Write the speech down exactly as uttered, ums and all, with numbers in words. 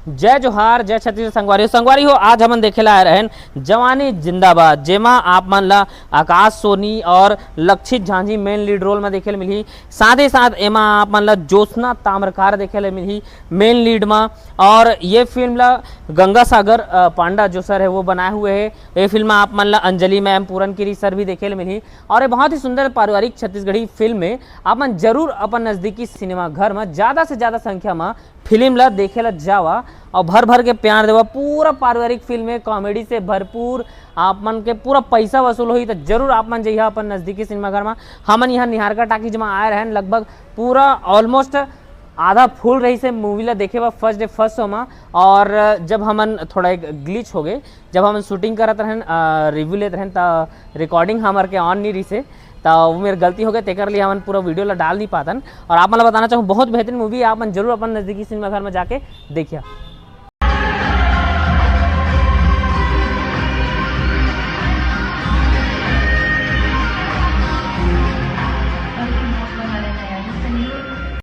जय जोहार, जय छत्तीसगढ़ संगवारी हो। संगवारी हो, आज हमन देखे ला आए रहन जवानी जिंदाबाद, जेमा आप मन ला आकाश सोनी और लक्षित झांझी मेन लीड रोल में देखे ला मिलही। साथ ही साथ एमा आप मन ला ज्योत्सना ताम्रकार देखे ला मिलही मेन लीड में। और ये फिल्म ला गंगा सागर, अ, पांडा जो सर है वो बनाए हुए है। ये फिल्म में आप मन ला अंजलि मैम, पूरन गिरी सर भी देखे ला मिलही। और ये बहुत ही सुंदर पारिवारिक छत्तीसगढ़ी फिल्म है। आप मन जरूर अपन नजदीकी सिनेमा घर में ज्यादा से ज्यादा संख्या में फिल्म ला देखे ला जावा और भर भर के प्यार देवा। पूरा पारिवारिक फिल्म है, कॉमेडी से भरपूर। आप मन के पूरा पैसा वसूल होही, तो जरूर आप मन जइहा अपन नजदीकी सिनेमा घर में। हमन यहाँ निहारिका टाकीज में आए रहन, लगभग पूरा ऑलमोस्ट आधा फुल रहिस हे मूवी ला देखे बर फर्स्ट डे फर्स्ट शो में। और जब हमन थोड़ा एक ग्लिच हो गए, जब हमन शूटिंग करत रहन, रिव्यू लेत रहन, त रिकॉर्डिंग हमर के ऑन नहीं रहिस हे, त वो मेर गलती हो गए, तेकर लिए हमन पूरा वीडियो ला डाल नहीं पातन। और आप मन ला बताना चाहूँ, बहुत बेहतरीन मूवी है, आप मन जरूर अपन नजदीकी सिनेमा घर में जाके देखिया।